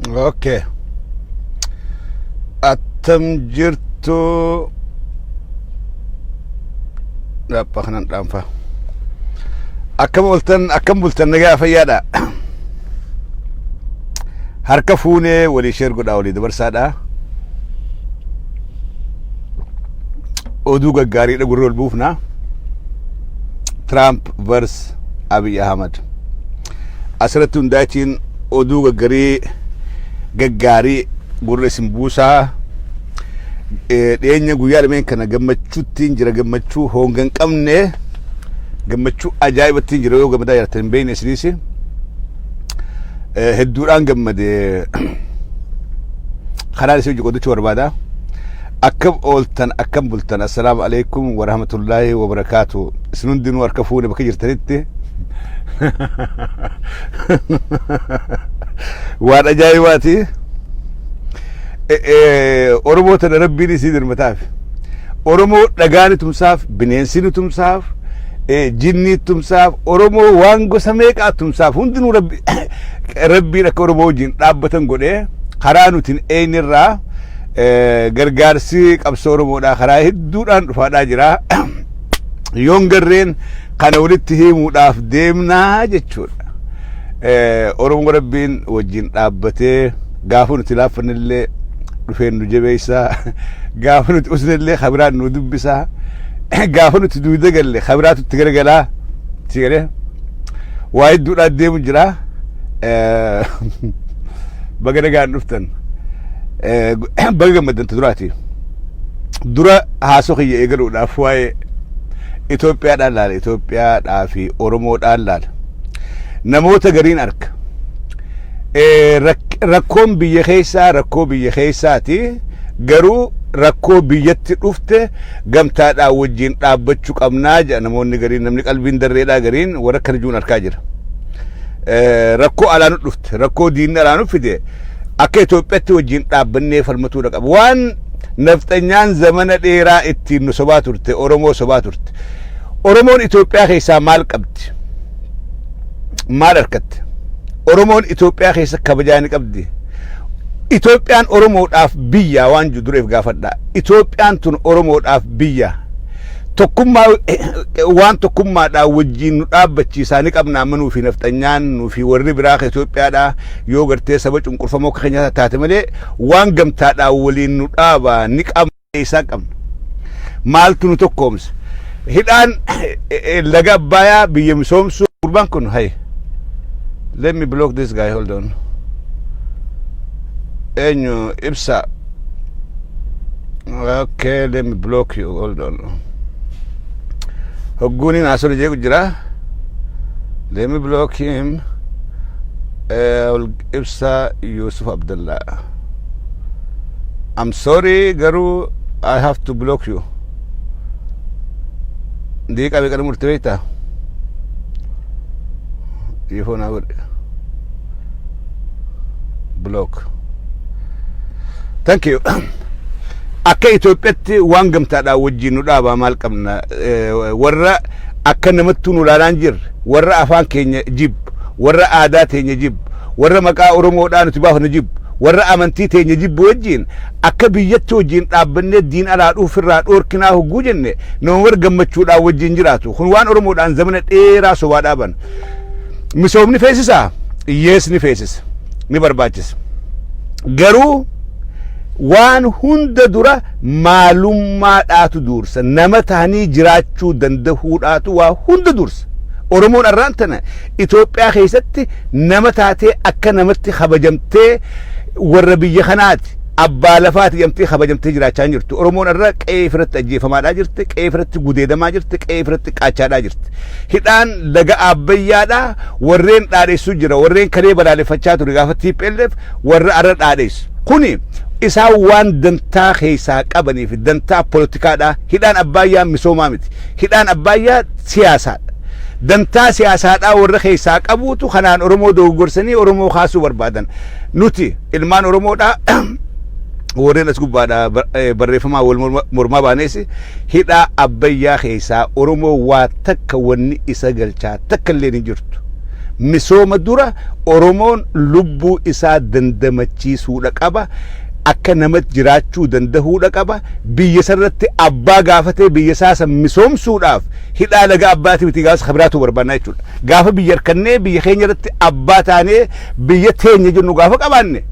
Okay. Attam jirtu dhapha kanan dhaanfa. Akkam ooltan, akkam bultan, nagaa fayyaadha. Harka fuunee, walii share godhaa, walii dabarsaadha. Oduu gaggaariidha gurra ol buufna. Trump vs Abiy Ahmad. Asirratti hundaatiin oduu gaggarii gaggaarii gurra isin buusaa. Dhiyeenya guyyaa lameen kana gammachuuttiin jira, gammachuu honga hin qabne, gammachuu ajaa'ibattiin jira. Yoo gammadaa jirtan hin beekne isiniis hedduudhaan gammade, kanaan isin hojii qoodachuu barbaada. Akkam ooltan, akkam bultan? Assalaamu alaikum warahmatullaahi wabarakaatu. Isin hundinuu harka fuune bakka jirtanitti. Waan ajaa'ibaati. Oromoo tana Rabbiin isii dirmataaf. Oromoo dhagaani tumsaaf, bineensi ni tumsaaf, jinni tumsaaf, Oromoo waan gosa meeqaa tumsaaf, hundinuu Rabbiin akka Oromoo wajjin dhaabbatan godhee karaa nuti hin eenyirraa gargaarsi qabsoo Oromoodhaa karaa hedduudhaan dhufaadhaa jira. Yoon garreen kana walitti himuudhaaf deemnaa jechuudha. Oromoo Rabbiin wajjin dhaabbatee gaafa nuti laaffannillee dhufeen nu jabeessaa, gaafa nuti usnellee kabiraan nu dubbisaa, gaafa nuti duuda galle kabiraatu itti garagalaa, si galee waa hedduudhaan deemu jira. Baga nagaan dhuftan. Baga gammaddan duraati. Dura haasoo kiyya eegaluudhaaf waa'ee Itoophiyaadhaan laala. Itoophiyaadhaa fi Oromoodhaan laala. Namoota gariin arka. Rakkoon biyya keessaa rakkoo biyya keessaati. Garuu rakkoo biyyatti dhufte gamtaadhaan wajjin dhaabbachuu qabnaa jedha namoonni gariin, namni qalbiin darreedhaa gariin warra akkana jiruun arkaa jira. Rakkoo alaa nu dhufte, rakkoo diinni alaa nu fide akka Itoophiyaatti wajjin dhaabbannee falmatuudha qaba. Waan nafxanyaan zamana dheeraa ittiin nu sobaa turte, Oromoo sobaa turte. Oromoon Itoophiyaa keessaa maal qabdi? Maal harkatte? Oromoon Itoophiyaa keessa kabajaa ni qabdi. Itoophiyaan Oromoodhaaf biyya waan jiru dureef gaafadha. Itoophiyaan tun Oromoodhaaf biyya. Tokkummaa, waan tokkummaadhaan wajjin nu dhaabbachiisaa ni qabna amma nuufi nafxanyaan nuufi warri biraa ka Itoophiyaadhaa yoo gartee saba cunqurfamoo akka keenya taate malee waan gamtaadhaan waliin nu dhaaba ni qabna isaa qabna. Maaltu nu tokkoomsa? Hidhaan laga Abbayaa biyya misoomsuu gurbaan kun hay. Let me block this guy, hold on. Eenyu ibsa? Okay, let me block you, hold on. Hogguuniin haasoo jeequ jira. Let me block him. Ibsa Yusuf Abdullah. I'm sorry, garuu I have to block you. Diiqa beekan murte beektaa? Dhiifoo naa godhe. Block. Thank you. Akka Itoophiyaatti waan gamtaadhaan wajjin nu dhaabaa maal qabna? Warra akka namattuu nu ilaalaa hin jirre, warra afaan keenya jibbu, warra aadaa teenya jibbu, warra maqaa Oromoodhaa nuti baafnu jibbu, warra amantii teenya jibbu wajjin akka biyyatti wajjin dhaabbannee diin alaa dhuufirraa dhoorkinaa hogguu jenne nama warra gammachuudhaan wajjin jiraatu. Kun waan Oromoodhaan zamana dheeraa sobaa dhaaban. Misoomni feesisaa? Yes, ni feesisa. Ni barbaachisa. Garuu waan hunda dura maalummaadhaatu dursa. Nama ta'anii jiraachuu dandahuudhaatu waa hunda dursa. Oromoon arraan tana Itoophiyaa keessatti nama taatee akka namatti kabajamtee warra biyya kanaati, abbaa lafaati jedhamtee kabajamtee jiraachaa hin jirtu. Oromoon irra qe'ee ofirratti ajjeefamaadhaa jirti, qe'ee ofirratti gudeedamaa jirti, qe'ee ofirratti qaachaadhaa jirti. Hidhaan laga Abbayyaadhaa warreen dhaadheessu jira, warreen kalee balaaleffachaa ture gaafa TPLF warra arra dhaadheessu. Kuni isaan waan dantaa keessaa qabanii fi dantaa poolitikaadhaa. Hidhaan Abbayyaa misoomaa miti. Hidhaan Abbayyaa siyaasaadha. Dantaa siyaasaadhaa warra keessaa qabuutu kanaan Oromoo dogoggorsanii Oromoo kaasuu barbaadan. Nuti ilmaan Oromoodhaa warreen as gubbaadhaa barreeffamaa wal mormaa baanees hidhaa Abbayyaa keessaa Oromoo waa takka wanni isa galchaa takka illee hin jirtu. Misooma dura Oromoon lubbuu isaa dandamachiisuudha qaba. Akka namatti jiraachuu dandahuudha qaba. Biyya isarratti abbaa gaafatee biyya isaa san misoomsuudhaaf hidhaa laga abbaati miti gaafas kabiraatu barbaannaa jechuudha. Gaafa biyya harkannee biyya keenya irratti abbaa taanee biyya teenya jennu gaafa qabaanne,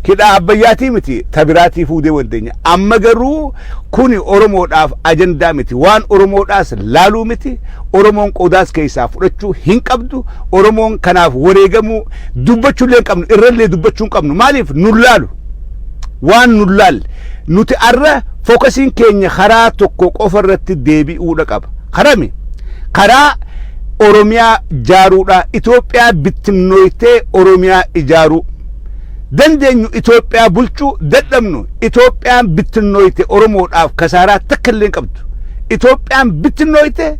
hidhaa abbayyaatii miti tabiraatii fuudee dandeenya. Amma garuu kuni Oromoodhaaf ajandaa miti. Waan Oromoodhaas laaluu miti. Oromoon qoodaas keessaa fudhachuu hin qabdu. Oromoon kanaaf wareegamuu dubbachuullee hin qabnu. Irrallee dubbachuu hin qabnu. Maaliif nun laalu? Waan nun laalle. Nuti arra focusiin keenya karaa tokko qofa irratti deebi'uudha qaba. Karami? Karaa Oromiyaa ijaaruudha. Itoophiyaa bittinnooytee Oromiyaa ijaaruu. Dandeenyu Itoophiyaa bulchuu, dadhabnu Itoophiyaan bittinnooyte Oromoodhaaf kasaaraa takka illee hin qabdu. Itoophiyaan bittinnooyte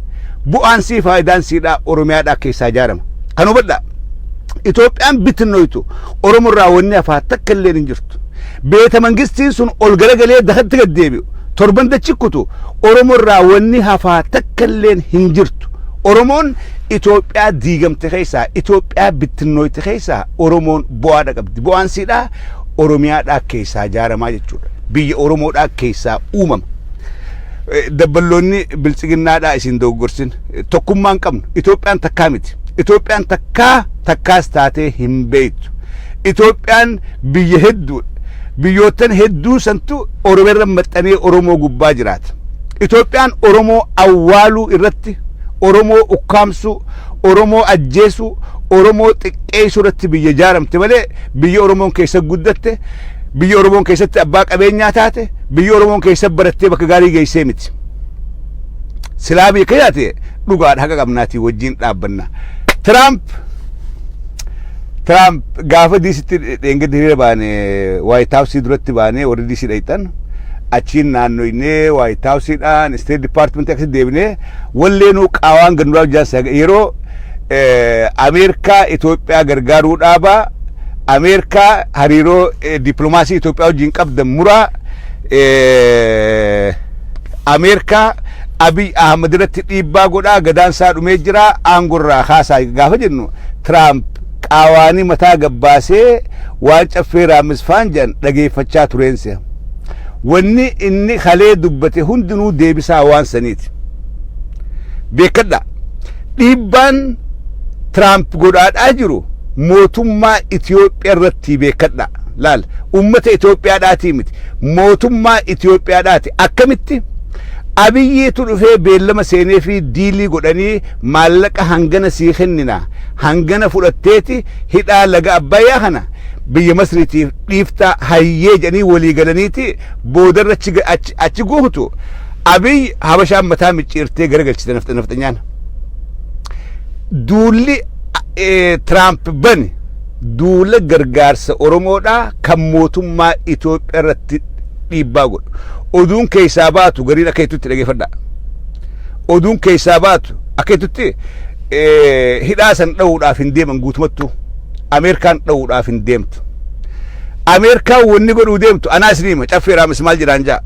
bu'aan sii faayidaan siidhaa Oromiyaadhaa keessaa ijaarama. Kan hubadhaa. Itoophiyaan bittinnooytu Oromoo irraa wanni hafaa takka illee hin jirtu. Beeta mangistiin sun ol garagalee dakatti gad deebi'u, torban dachi kutu, Oromoo irraa wanni hafaa takka illee hin jirtu. Oromoon Itoophiyaa diigamte keessaa, Itoophiyaa bittinnooyte keessaa Oromoon bu'aadha qabdi. Bu'aan siidhaa Oromiyaadhaa keessaa ijaaramaa jechuudha. Biyya Oromoodhaa keessaa uumama. Dabballoonni biltsiginnaadhaa isin dogoggorsin. Tokkummaa hin qabnu. Itoophiyaan takkaa miti. Itoophiyaan takkaa takkaas taatee hin beektu. Itoophiyaan biyya hedduudha. Biyyoottan hedduu santu Oromoo irra maxxanee Oromoo gubbaa jiraata. Itoophiyaan Oromoo awwaaluu irratti, Oromoo ukkaamsuu, Oromoo ajjeesuu, Oromoo xiqqeessuu irratti biyya ijaaramte malee biyya Oromoon keessa guddatte, biyya Oromoon keessatti abbaa qabeenyaa taate, biyya Oromoon keessa barattee bakka gaarii geessee miti. Silaa biyya taate dhugaadha haqa qabnaatii wajjin dhaabbanna. Tiraamp gaafa diisitti dheengaddi hiriira baane, White House duratti baane, warri diisii dhayxan achiin naannoynee White House-dhaan State Department akkasitti deebinee walleenuu qaawaan ganduraa jaarsa yeroo Ameerikaa Itoophiyaa gargaaruu dhaabaa, Ameerikaa hariiroo dippiloomaasii Itoophiyaa wajjin qabdan muraa, Ameerikaa Abiy Ahmad irratti dhiibbaa godhaa, gadaan isaa dhumee jira, aangorraa kaasaa gaafa jennu, Tiraamp qaawaanii mataa gabbaasee waan caffee raammisfaan jedhan dhageeffachaa tureense. Wanni inni kalee dubbate hundinuu deebisaa waan saniiti. Beekadha. Dhiibbaan Tiraamp godhaadhaa jiru mootummaa Itoophiyaa irratti, beekadha. Laal, uummata Itoophiyaadhaatii miti. Mootummaa Itoophiyaadhaati. Akkamitti? Abiyyiitu dhufee beellama seenee fi dealii godhanii maallaqa hangana sii kennina, hangana fudhatteeti hidhaa laga Abbayyaa kana biyya Masriitiif dhiiftaa, hayyee jedhanii walii galaniiti boodarra achi guutu Abiy Habashaan mataa micciirtee garagalchite nafxanyaan. Duulli Tiraamp bane duula gargaarsa Oromoodhaa kan mootummaa Itoophiyaa irratti dhiibbaa godhu. Oduun keessaa baatu gariin akka jettutti, dhageeffadhaa. Oduun keessaa baatu akka jettutti hidhaa san dha'uudhaaf hin deeman guutumattuu. Ameerikaan dha'uudhaaf hin deemtu. Ameerikaan wanni godhuu deemtu anaa isin hima, caffee raamis maal jedhaan jaa.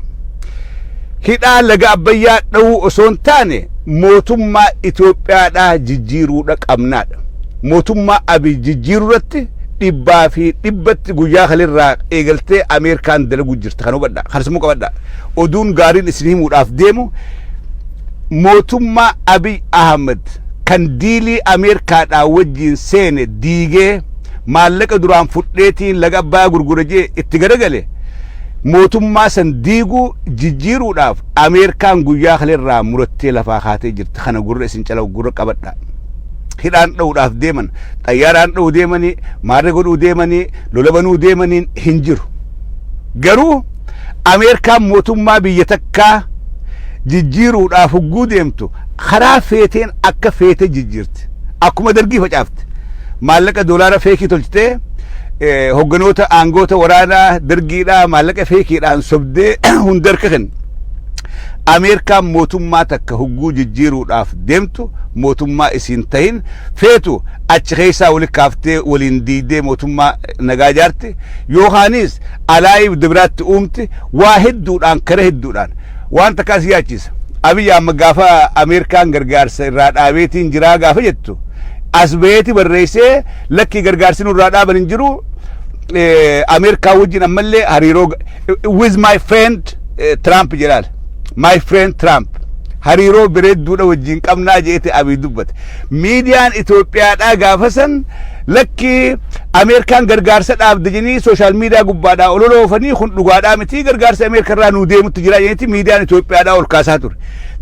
Hidhaa laga Abbayyaa dha'uu osoo hin taane mootummaa Itoophiyaadhaa jijjiiruudha qabnaadha. Mootummaa Abiy jijjiiruu irratti dhibbaa fi dhibbatti guyyaa kalirraa eegaltee Ameerikaan dalaguu jirti. Kan hubadhaa. Kan immoo qabadhaa. Oduun gaariin isin himuudhaaf deemu, mootummaa Abiy Ahmed kan dealii Ameerikaadhaa wajjin seene diigee maallaqa duraan fudheetiin laga Abbayyaa gurgura jee itti garagale, mootummaa san diiguu jijjiiruudhaaf Ameerikaan guyyaa kalirraa murattee lafaa kaatee jirti. Kana gurra isin cala gurra qabadha. Hidhaan dha'uudhaaf deeman, xayyaaraan dha'uu deemanii, maarree godhuu deemanii, lola banuu deemaniin hin jiru. Garuu Ameerikaan mootummaa biyya takkaa jijjiiruudhaaf hogguu deemtu karaa feeteen akka feete jijjiirti. Akkuma dargii facaafte. Maallaqa doolaara fakeii tolchitee hogganoota aangoota waraanaa dargiidhaa maallaqa fakeiidhaan sobdee hunda harka kenne. Ameerikaan mootummaa takka hogguu jijjiiruudhaaf deemtu mootummaa isiin tahin feetu achi keessaa wali kaaftee waliin diidee mootummaa nagaa ijaarti, yookaanis alaayii biraatti uumti, waa hedduudhaan kara hedduudhaan waan takkaa si yaachisa. Abiyyi amma gaafa Ameerikaan gargaarsa irraa dhaabeetiin jiraa gaafa jettu As baheeti barreessee, lakkii, gargaarsi nurraa dhaaban hin jiru. Ameerikaa wajjin ammallee hariiroo with my friend Trump jedhaal. My friend Trump. Hariiroo bareedduudha wajjin qabnaa jeete Abiy dubbate. Miidiyaan Itoophiyaadhaa gaafa san lakkii, Ameerikaan gargaarsa dhaabde jedhanii social media gubbaadhaa ololoofanii, kun dhugaadhaa miti, gargaarsa Ameerikaa irraa nuu deemutti jira jedhaniiti miidiyaan Itoophiyaadhaa ol kaasaa ture.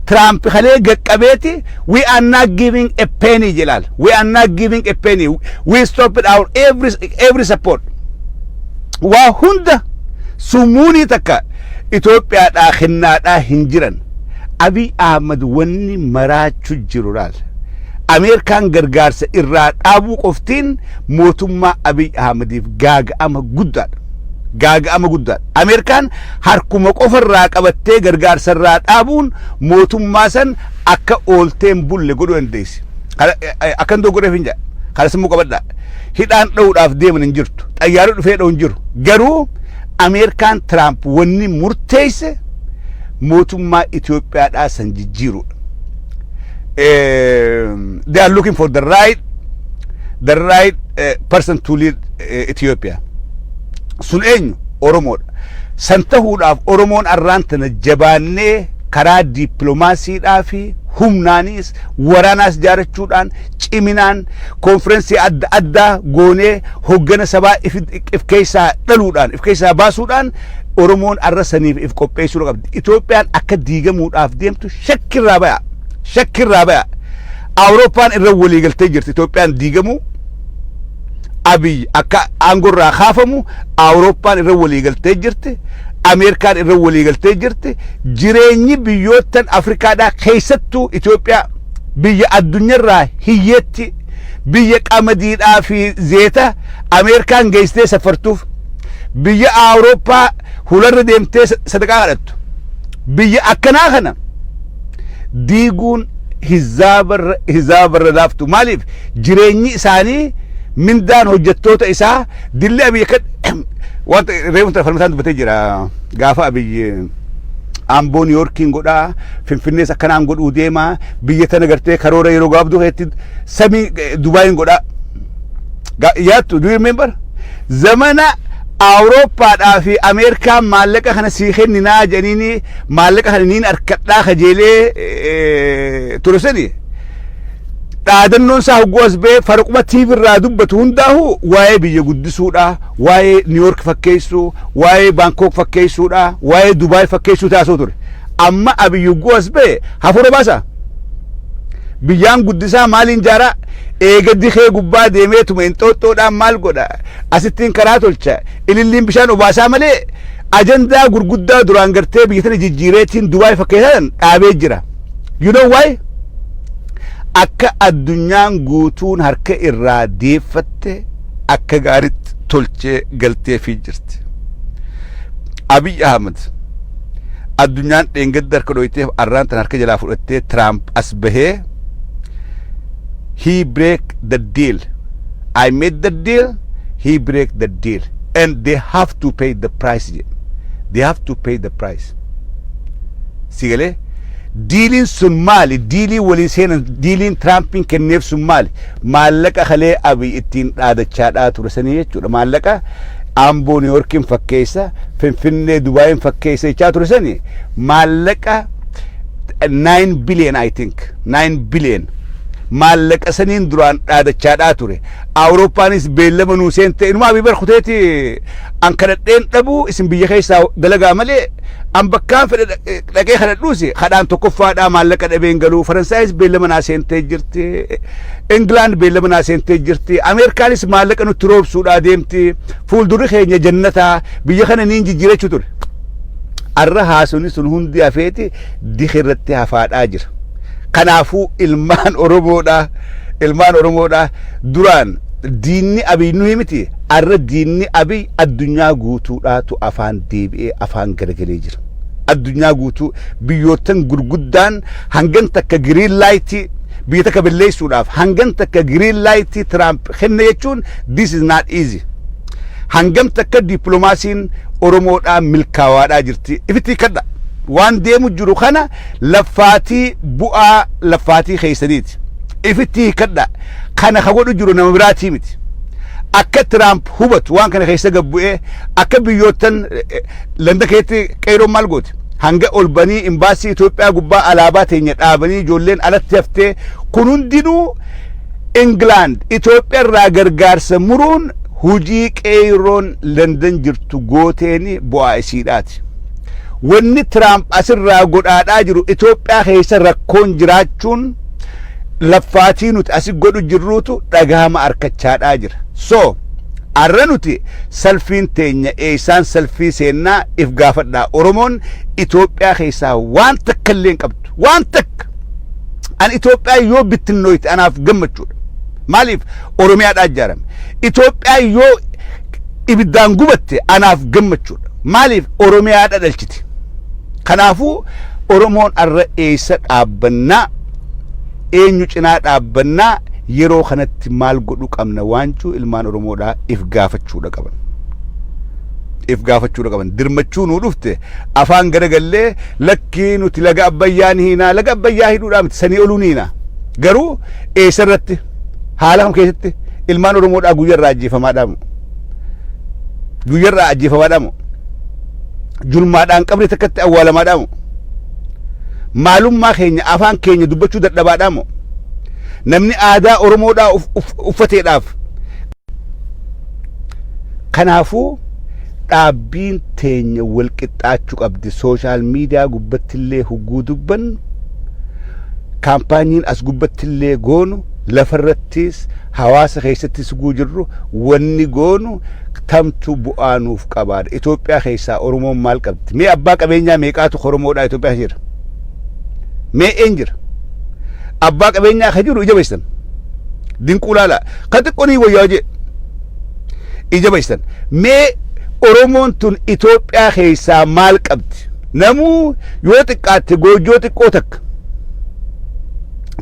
Trump kalee gaqqabeeti, "We are not giving a penny" jedhaal. "We are not giving a penny. We stopped our every support." Waa hunda sumuunii takka Itoophiyaadhaa kennaadhaa hin jiran. Abiy Ahmad wanni maraachuu jiru laal. Ameerikaan gargaarsa irraa dhaabuu qoftiin mootummaa Abiy Ahmadiif gaaga'ama guddaadha. Gaaga'ama guddaadha. Ameerikaan harkuma qofarraa qabattee gargaarsa irraa dhaabuun mootummaa san akka oolteen bulle godhuu dandeessi. Akkan dogoreef hin jedha. Kana sammuu qabadhaa. Hidhaan dha'uudhaaf deeman hin jirtu. Xayyaarri dhufee dha'u hin jiru. Garuu Ameerikaan Tiraamp wanni murteesse mootummaa Itoophiyaadhaa san jijjiiruudha. They are looking for the right person to lead Ethiopia. Sun eenyu? Oromoodha. San tahuudhaaf Oromoon arraan tana jabaannee karaa dippiloomaasiidhaa fi humnaanis waraanaas ijaarrachuudhaan ciminaan konferensii adda addaa goonee hoggana sabaa if keessaa dhaluudhaan, if keessaa baasuudhaan Oromoon arra saniif if qopheessuu qabdi. Itoophiyaan akka diigamuudhaaf deemtu shakkirraa baya. Shakkirraa baya. Awurooppaan irra waliigaltee jirti Itoophiyaan diigamuu. Abiy akka aangorraa kaafamu Awurooppaan irra waliigaltee jirti. Ameerikaan irra waliigaltee jirti. Jireenyi biyyoottan Afrikaadhaa, keessattuu Itoophiyaa, biyya addunyaarraa hiyyeetti, biyya qamadiidhaa fi zeeta Ameerikaan geessitee safartuuf, biyya Awurooppaa hularra deemtee sadaqaa kadhattu. Biyya akkanaa kana diiguun hizaabarra laaftu. Maaliif? Jireenyi isaanii, mindaan hojjettoota isaa dillee Abiyyi akka wanta reefu falmataan dubbatee jira. Gaafa Abiyyi Amboo Niiyorkiin godhaa, Finfinnees akkanaan godhuu deemaa, biyya tana gartee karoora yeroo gabaabduu keessatti samii Dubaayin godhaa. Yaattu, do you remember? Zamana Awurooppaadhaa fi Ameerikaan maallaqa kana sii kenninaa jedhaniini maallaqa kana niin harkadhaa kajeelee ture sani. Dhaadannoon isaa hogguu as ba'ee farquma TV irraa dubbatu hundaahu waa'ee biyya guddisuudha, waa'ee Niiyork fakkeessuu, waa'ee Baankok fakkeessuudha, waa'ee Dubaay fakkeessuu taasisuu ture. Amma Abiyyi hogguu as ba'e hafuura baasa. Biyyaan guddisaa maaliin jaaraa? Eega dikee gubbaa deemeetuma Inxooxxoodhaan maal godha? Asittiin karaa tolcha. Ililliin bishaan obaasaa malee ajandaa gurguddaa duraan gartee biyya tana jijjiireetiin Dubaay fakkeessan dhaabee jira. You know why? Akka addunyaan guutuun harka irraa deeffatte akka gaaritti tolchee galteefii jirti. Abiy Ahmed addunyaan dheengadda harka dhoyteef arraan tan harka jalaa fudhattee Tiraamp as bahee he break the deal. I made the deal, he break the deal. And they have to pay the price. They have to pay the price. Sigalee dealiin sun maali? Dealii walii seenan, dealiin Tiraampiin kenneef sun maali? Maallaqa kalee Abiy ittiin dhaadachaadhaa ture sanii jechuudha. Maallaqa Amboo Niiyorkiin fakkeessa, Finfinnee Dubaayin fakkeessa jechaa ture sanii maallaqa 9 billion, I think 9 billion, maallaqa saniin duraan dhaadachaadhaa ture. Awurooppaanis beellama nuu seente inumaa Abiy bar kuteeti an kadhadheen dhabuu, isin biyya keessaa dalagaa malee an bakkaan fedhe dhaqee kadhadhuusi kadhaan tokkoffaadhaa maallaqa dhabeen galuu. Faransaayis beellama naa seentee jirti. Ingilaand beellama naa seentee jirti. Ameerikaanis maallaqa nutti roobsuudhaa deemti. Fuuldurri keenya jannataa, biyya kana niin jijjiirachuu ture. Arra haasonni sun hundi hafeeti dika irratti hafaadhaa jira. Kanaafuu ilmaan Oromoodhaa, ilmaan Oromoodhaa, duraan diinni Abiy nuyi miti, arra diinni Abiy addunyaa guutuudhaatu afaan deebi'ee afaan garagalee jira. Addunyaa guutuu biyyoottan gurguddaan hangan takka green lightii biyya takka balleessuudhaaf hangan takka green lightii Tiraamp kenne jechuun this is not easy. Hangam takka dippiloomaasiin Oromoodhaa milkaawaadhaa jirti. Ifitti kadha. Waan deemu jiru kana laffaatii bu'aa laffaatii keeysaniiti. Ifitti hiikadha. Kana ka godhu jiru nama biraatii miti. Akka Tiraamp hubatu waan kana keessa gabbu'ee akka biyyoottan landa keessatti qeeroon maal gooti? Hanga ol banii imbaasii Itoophiyaa gubbaa alaabaa teenya dhaabanii ijoolleen alatti haftee, kun hundinuu Ingilaand Itoophiyaa irraa gargaarsa muruun hujii qeeroon Landan jirtu gooteeni bu'aa isiidhaati. Wanni Tiraamp asirraa godhaadhaa jiru, Itoophiyaa keessa rakkoon jiraachuun laffaatii nuti asi godhu jirruutu dhagahama arkachaadhaa jira. So, arra nuti salfiin teenya eessaan salfii seennaa if gaafadhaa. Oromoon Itoophiyaa keessaa waan takka illee hin qabdu. Waan takka. An Itoophiyaa yoo bittinnooyte anaaf gammachuudha. Maaliif? Oromiyaadhaa ijaarame. Itoophiyaa yoo ibiddaan gubatte anaaf gammachuudha. Maaliif? Oromiyaadha dhalchiti. Kanaafuu Oromoon arra eessa dhaabbannaa, eenyu cinaa dhaabbannaa, yeroo kanatti maal godhu qabna waancuu ilmaan Oromoodhaa if gaafachuudha qaban. If gaafachuudha qaban. Dirmachuu nuu dhufte afaan garagallee lakkii nuti laga Abbayyaa ni hiinaa, laga Abbayyaa hidhuudhaa miti, sanii oluu ni hiinaa. Garuu eessa irratti, haala kam keessatti? Ilmaan Oromoodhaa guyyarraa ajjeefamaadhaamu. Guyyarraa ajjeefamaadhaamu. Julmaadhaan qabri takkatti awwaalamaadhaamu. Maalummaa keenya, afaan keenya dubbachuu dadhabaadhaamu. Namni aadaa Oromoodhaa uffateedhaaf. Kanaafuu dhaabbiin teenya wal qixxaachuu qabdi. Social media gubbatti illee hugguu dubbannu, kaampaaniin as gubbatti illee goonu, lafarrattis hawaasa keessattis hugguu jirru, wanni goonu tamtu bu'aa nuuf qabaadha. Itoophiyaa keessaa Oromoon maal qabdi? Mee abbaa qabeenyaa meeqaatu Oromoodhaa Itoophiyaa jira? Mee een jira? Abbaa qabeenyaa ka jiru ija beessan. Dinquu laala. Ka xiqqoo ni wayyaa jee. Ija beessan. Mee Oromoon tun Itoophiyaa keessaa maal qabdi? Namuu yoo xiqqaatte goojjoo xiqqoo takka,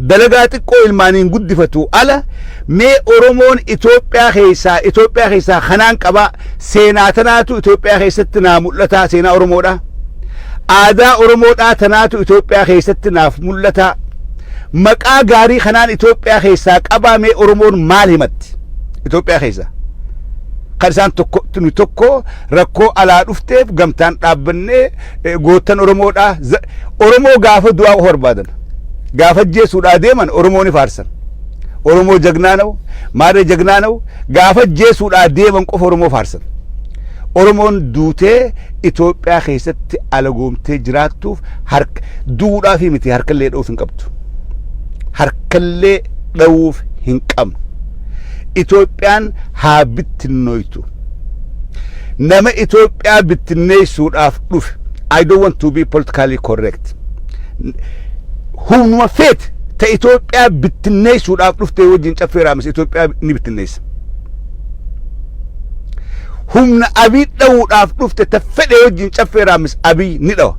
dalagaa xiqqoo ilmaaniin guddifatu ala, mee Oromoon Itoophiyaa keessaa kanaan qabaa, seenaa tanaatu Itoophiyaa keessatti naa mul'ataa, seenaa Oromoodha. Aadaa Oromoodhaa tanaatu Itoophiyaa keessatti naaf mul'ataa. Maqaa gaarii kanaan Itoophiyaa keessaa qabaa, mee Oromoon maal himatti? Itoophiyaa keessaa. Kan isaan tokko nu tokko rakkoo alaa dhufteef gamtaan dhaabbannee goottan Oromoodhaa. Oromoo gaafa du'aa qofa barbaadan. Gaafa jeesuudhaa deeman Oromoo ni faarsan. Oromoo jagnaa na'u, maarree jagnaa na'u, gaafa jeesuudhaa deeman qofa Oromoo faarsan. Oromoon duutee Itoophiyaa keessatti alagoomtee jiraattuuf harka duudhaaf miti, harkallee dha'uuf hin qabdu. Harkallee dha'uuf hin qabnu. Itoophiyaan haa bittinnoytu. Nama Itoophiyaa bittinneessuudhaaf dhufe, I don't want to be politically correct. Humnuma feete ta Itoophiyaa bittinneessuudhaaf dhuftee wajjin caffee raamis Itoophiyaa ni bittinneessa. Humna Abiy dha'uudhaaf dhufte ta fedhe wajjin caffee raamis Abiy ni dhawa.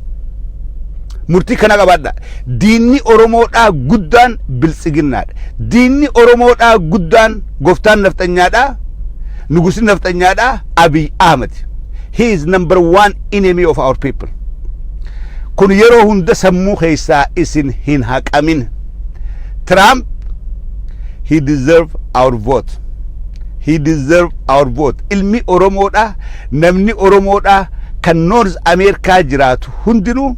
Murtii kana qabaadha. Diinni Oromoodhaa guddaan biltsiginnaadha. Diinni Oromoodhaa guddaan gooftaan nafxanyaadhaa, nugusni nafxanyaadhaa Abiy Ahmed. He is number one enemy of our people. Kun yeroo hunda sammuu keessaa isin hin haqamin. Trump, he deserve our vote. He deserve our vote. Ilmi Oromoodhaa, namni Oromoodhaa kan North America jiraatu hundinuu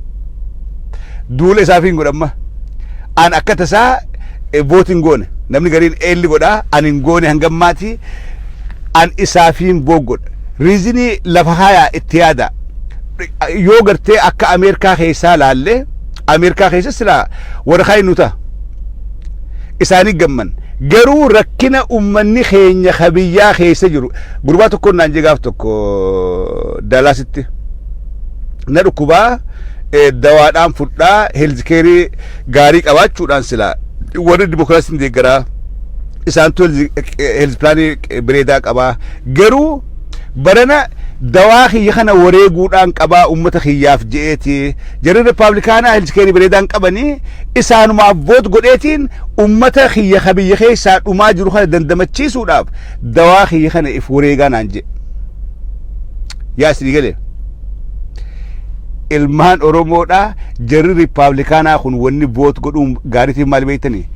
duula isaaf hin godhamma. An akka tasaa vote hin goone. Namni gariin eelli godhaa, an hin goone hangammaati. An isaafiin vote godha. Reason lafa hayaa itti yaada. Yoo gartee akka Ameerikaa keessaa laallee, Ameerikaa keessa silaa warra kaan nu ta'a. Isaanii gamman. Garuu rakkina ummanni keenya ka biyyaa keessa jiru. Gurbaa tokko naan jee gaaf tokko Daalaasitti. Na dhukkubaa, dawaadhaan fudhaa, health care gaarii qabaachuudhaan silaa warri dimokiraasiin deeggaraa, isaantu health plan bareedaa qabaa. Garuu barana dawaa kiyya kana wareeguudhaan qabaa ummata kiyyaaf je'eeti. Jarri Rippaabilikaanaa health care bareedaan qabanii, isaanumaaf vote godheetiin ummata kiyya ka biyya keessaa dhumaa jiru kana dandamachiisuudhaaf dawaa kiyya kana if wareegaa naan jedhe. Yaa isinii galee? Ilmaan Oromoodhaa, jarri Rippaabilikaanaa kun wanni vote godhuun gaariitiin maal beektanii?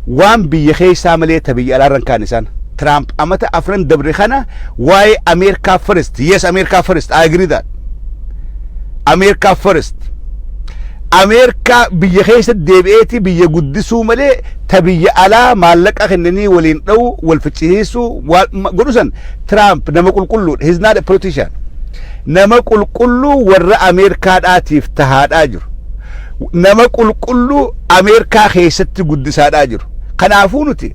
Waan biyya keessaa malee ta biyya alaarran kaan isaan. Trump amata 4 dabre kana waa'ee America first, yes, America first, I agree that. America first. Ameerikaa biyya keessa deebi'eeti biyya guddisuu malee ta biyya alaa maallaqa kennanii waliin dha'u, wal ficcisiisuu godhu san. Trump nama qulqulluudha. He's not a politician. Nama qulqulluu warra Ameerikaadhaatiif tahaadhaa jiru. Nama qulqulluu Ameerikaa keessatti guddisaadhaa jiru. Kanaafuu nuti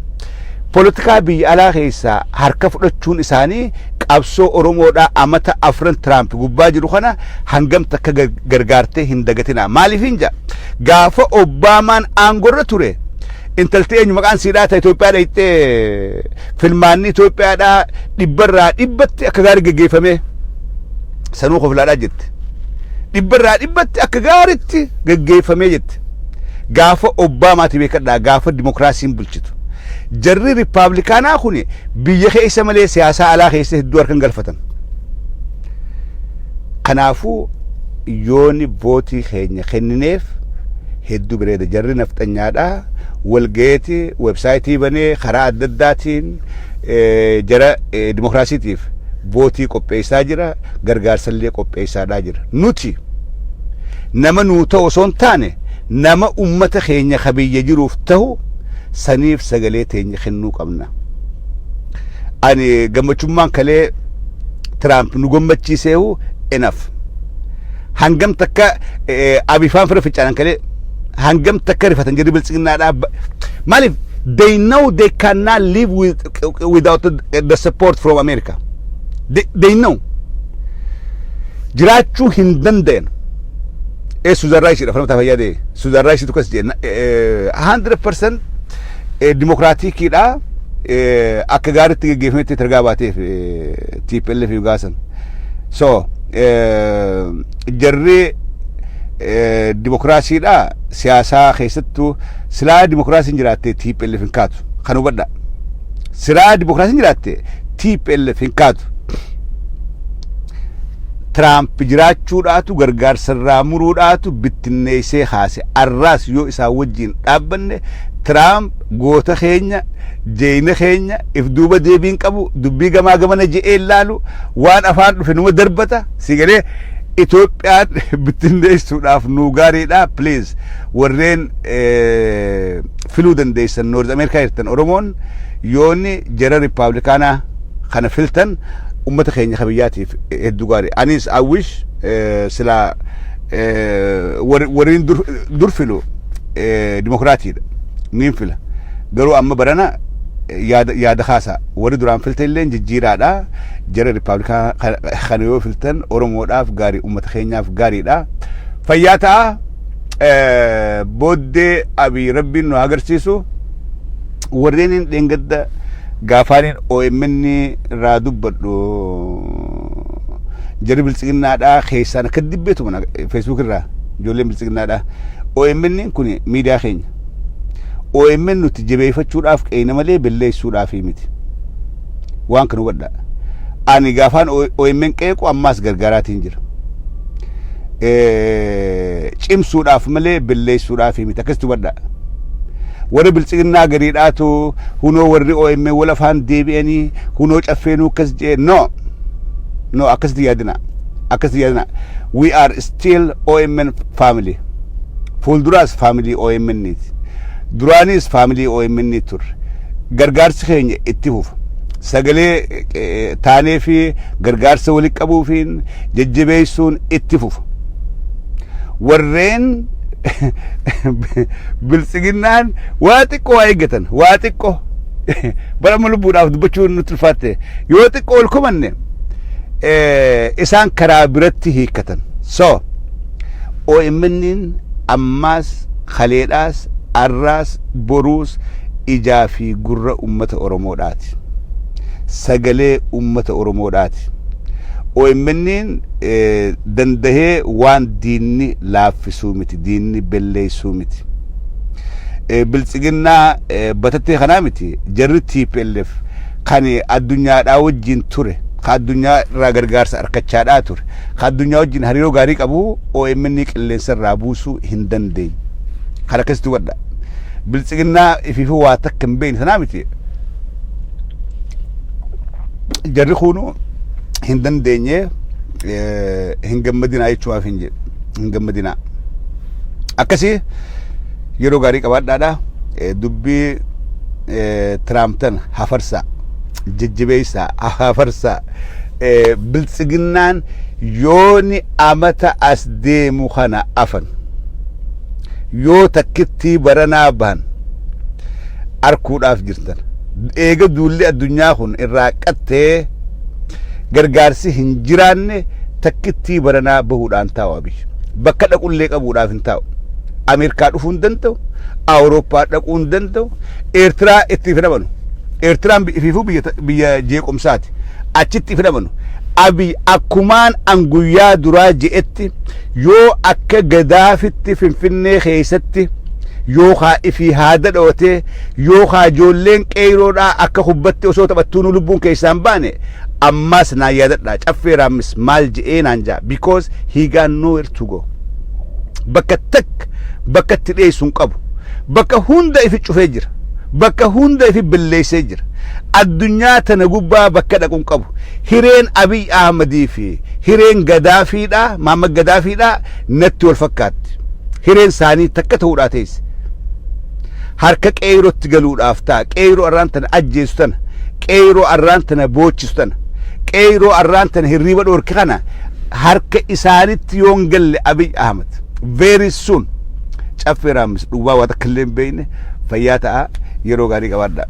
poolitikaa biyya alaa keessaa harka fudhachuun isaanii qabsoo Oromoodhaa amata 4 Trump gubbaa jiru kana hangam takka gargaartee hin dagatina. Maaliif hin jaa? Gaafa Obaamaan aangorra ture, intalti eenyu maqaan siidhaa ta Itoophiyaa dhayxee, filmaanni Itoophiyaadhaa 100% akka gaarii geggeeffame, sanuu koflaadhaa jette. 100% akka gaariitti geggeeffamee jette. Gaafa Obaamaati beekadhaa, gaafa dimokiraasiin bulchitu. Jarri Riippaabilikaanaa kun biyya keessa malee siyaasaa alaa keessa hedduu harkan galfatan. Kanaafuu yooni vote keenya kennineef hedduu bareeda. Jarri nafxanyaadhaa walgayeeti website banee karaa adda addaatiin jara dimokiraasiitiif vote qopheessaa jira, gargaarsallee qopheessaadhaa jira. Nuti nama nuu ta'u osoo hin taane, nama ummata keenya ka biyya jiruuf ta'u saniif sagalee teenya kennuu qabna. Ani gammachummaan kalee Trump nu gammachiiseehu enough. Hangam takka abifaan fira ficcaanan kalee, hangam takka rifatan jedhi Biltsiginnaadhaa. Maaliif? They know they cannot live without the support from America. They know. Jiraachuu hin danda'an. Suuzan Raayisiidha falmataa fayyaa. Suuzan Raayisiitu akkas jedhe, 100% Democraticiidha. Akka gaariitti geggeeffametti targaa baateef TPLF gaasan. So jarri dimokiraasiidha. Siyaasaa keessattuu silaa dimokiraasiin jiraatte TPLF hin kaatu, kan hubadha. Silaa dimokiraasiin jiraatte TPLF hin kaatu. Trump jiraachuudhaatu, gargaarsarraa muruudhaatu bittinneessee haase. Arraas yoo isaan wajjin dhaabbanne, Trump goota keenya, jeeyina keenya, if duuba deebiin qabu, dubbii gamaa gamana je'ee laalu, waan afaan dhufe numa darbata si galee Itoophiyaan bittinneessuudhaaf nuu gaariidha. Please, warreen filuu dandeessan, North America jirtan, Oromoon yoonni jara Riippaabilikaanaa kana filtan ummata keenya kabiyyaatiif hedduu gaarii. Anis I wish silaa warreen dur filu dimokiraatiidha. Niin fila. Garuu amma barana yaada kaasaa, warri duraan filtan illee jijjiiraadha. Jara Riippaabilikaa kana yoo filtan Oromoodhaaf gaarii, ummata keenyaaf gaariidha. Fayyaa ta'a. Booddee Abiy Rabbiin nu agarsiisu. Warreen hin dheengadda gaafaaniin OMN irraa dubbadhu, jarri Biltsiginnaadhaa keessaan akka dibbeetu mana Facebook irraa ijoolleen Biltsiginnaadhaa. OMN kun miidiyaa keenya. OMN nuti jabeeffachuudhaaf qeena malee belleessuudhaaf miti. Waan kana hubadhaa. Ani gaafaan OMN qeequ ammaas gargaaraatiin jira. Cimsuudhaaf malee belleessuudhaaf miti, akkasitti hubadhaa. Warri Biltsiginnaa gariidhaatu hunoo warri OMN wal afaan deebi'anii hunoo caffeenuu akkas jee. No, no, akkasitti yaadina, akkasitti yaadina. We are still OMN family. Fuulduraas family OMN ti, duraanis family OMN turre. Gargaarsi keenya itti fufa. Sagalee taanee fi gargaarsa walitti qabuufiin jajjabeessuun itti fufa. Warreen Biltsiginnaan waa xiqqoo waa eeggatan, waa xiqqoo bara amma lubbuudhaaf dubbachuun nutti ulfaatte, yoo xiqqoo ol komanne isaan karaa biratti hiikkatan. So OMN'n ammaas, kaleedhaas, arraas, boruus ijaa fi gurra ummata Oromoodhaati, sagalee ummata Oromoodhaati. OMN'n dandahee waan diinni laaffisuu miti, diinni belleessuu miti. Biltsiginnaa batattee kanaa miti. Jarri TPLF kan addunyaadhaa wajjin ture, kan addunyaa irraa gargaarsa argachaadhaa ture, kan addunyaa wajjin hariiroo gaarii qabu, OMN qilleensa irraa buusuu hin dandeenye. Kan akkasitti hubadha. Biltsiginnaa ifiifuu waa takka hin beekne sanaa miti. Jarri kunu hin dandeenye, hin gammadinaa jechuudhaaf hin jedhu, hin gammadinaa. Akkasii yeroo gaarii qabaadhaadha. Dubbii Tiraamp tana hafarsaa, jajjabeessaa hafarsaa. Biltsiginnaan yooni amata as deemu kana afan yoo takkittii baranaa bahan arkuudhaaf jirtan. Eega duulli addunyaa kun irraa qattee gargaarsi hin jiraanne, takkittii baranaa bahuudhaan taa'u Abiy. Bakka dhaqullee qabuudhaaf hin taa'u. Ameerikaa dhufuu hin danda'u. Awurooppaa dhaquu hin danda'u. Eertiraa itti hin amanu. Eertiraan ifiifuu biyya jeequmsaati. Achitti hin amanu. Abiy akkumaan an guyyaa duraa je'etti, yoo akka Gadaafitti Finfinnee keessatti yookaa ifii haada dhootee yookaa ijoolleen qeeyroodhaa akka kubbatti osoo taphattuunuu lubbuun keessaan baane, ammaas naan yaadadha. Caffee Raammis maal je'ee naan jaa, because he got nowhere to go. Bakka takka bakka itti dheessu hin qabu. Bakka hunda ifi cufee jira, bakka hunda ifi balleessee jira. Addunyaa tana gubbaa bakka dhaqu hin qabu. Hireen Abiy Ahmadii fi hireen Gadaafiidha, Mahammad Gadaafiidha, natti wal fakkaatti. Hireen isaanii takka ta'uudhaa teesse. Harka qeeyrootti galuudhaaf ta'a. Qeeyroo arraan tana ajjeesu tana, qeeyroo arraan tana boochisu tana, qeeyroo arraan tana hirriiba dhoorke kana harka isaanitti yoon galle Abiy Ahmad very soon. Caffee Raammis dhugaa waa takka illee hin beekne. Fayyaa ta'a, yeroo gaarii qabaadhaa.